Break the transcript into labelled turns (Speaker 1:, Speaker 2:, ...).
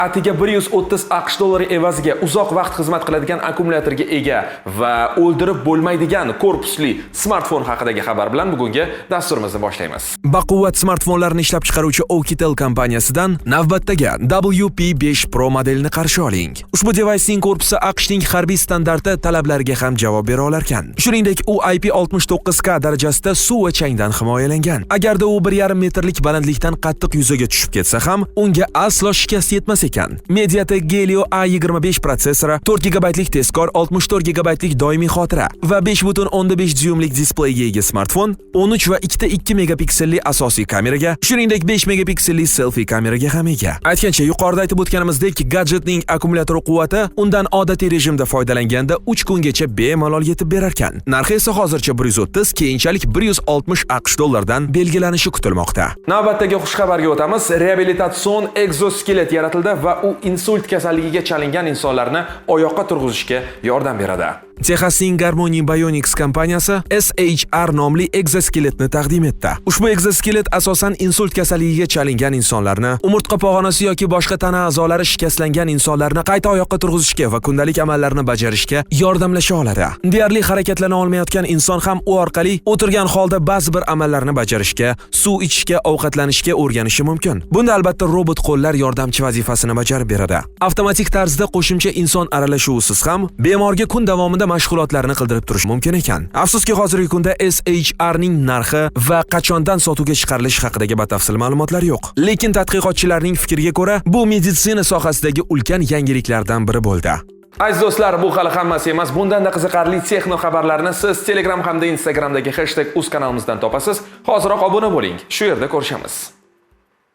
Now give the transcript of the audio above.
Speaker 1: Atiga 130 AQSh dollari evaziga uzoq vaqt xizmat qiladigan akkumulyatorga ega va o'ldirib bo'lmaydigan korpusli smartfon haqidagi xabar bilan bugungi dasturimizni boshlaymiz.
Speaker 2: Baquvvat smartfonlarni ishlab chiqaruvchi Oukitel kompaniyasidan navbatdagi WP5 Pro modelini qarshi oling. Ushbu devaysning korpusi AQShning harbiy standarti talablariga ham javob bera olarkan. Shuningdek, u IP69K darajasida suv va changdan himoyalangan. Agarda u 1,5 metrlik balandlikdan qattiq yuzaga tushib ketsa ham, unga aslo shikast yetmas ekan. MediaTek Helio A25 protsessori, 4 gigabaytlik tezkor 64 gigabaytlik doimiy xotira va 5,5 dyumlik displeyga ega smartfon 13 va 2,2 megapikselli asosiy kameraga, shuningdek 5 megapikselli selfie kameraga ham ega. Aytgancha, yuqorida aytib o'tganimizdek, gadjetning akkumulyator quvvati undan odatiy rejimda foydalanganda 3 kungacha bemalol yetib berar ekan. Narxi esa hozircha 130, keyinchalik 160 AQSh dollaridan belgilanishi kutilmoqda.
Speaker 1: Navbatdagi xushxabarga o'tamiz. Reabilitatsion ekzoskelet yaratildi va u insult kasalligiga chalingan insonlarni oyoqqa turg'izishga yordam beradi.
Speaker 2: Texasning Harmony Bionics kompaniyasi SHR nomli ekzoskeletni taqdim etdi. Ushbu ekzoskelet asosan insult kasalligiga chalingan insonlarni, umurtqa pog'onasi yoki boshqa tana a'zolari shikastlangan insonlarni qayta oyoqqa turg'izishga va kundalik amallarni bajarishga yordamlasha oladi. Deyarli harakatlana olmayotgan inson ham u orqali o'tirgan holda ba'zi bir amallarni bajarishga, suv ichishga, ovqatlanishga o'rganishi mumkin. Bunda albatta robot qo'llar yordamchi vazifasini bajarib beradi. Avtomatik tarzda qo'shimcha inson aralashuvisiz ham bemorga kun davomida mashg'ulotlarni qildirib turish mumkin ekan. Afsuski, hozirgi kunda SHR ning narxi va qachondan sotuvga chiqarilishi haqidagi batafsil ma'lumotlar yo'q. Lekin tadqiqotchilarning fikriga ko'ra, bu meditsina sohasidagi ulkan yangiliklardan biri bo'ldi.
Speaker 1: Aziz do'stlar, bu hali hammasi emas. Bundan-da qiziqarli texno xabarlarni siz Telegram hamda Instagramdagi #uz kanalimizdan topasiz. Hoziroq obuna bo'ling. Shu yerda ko'rishamiz.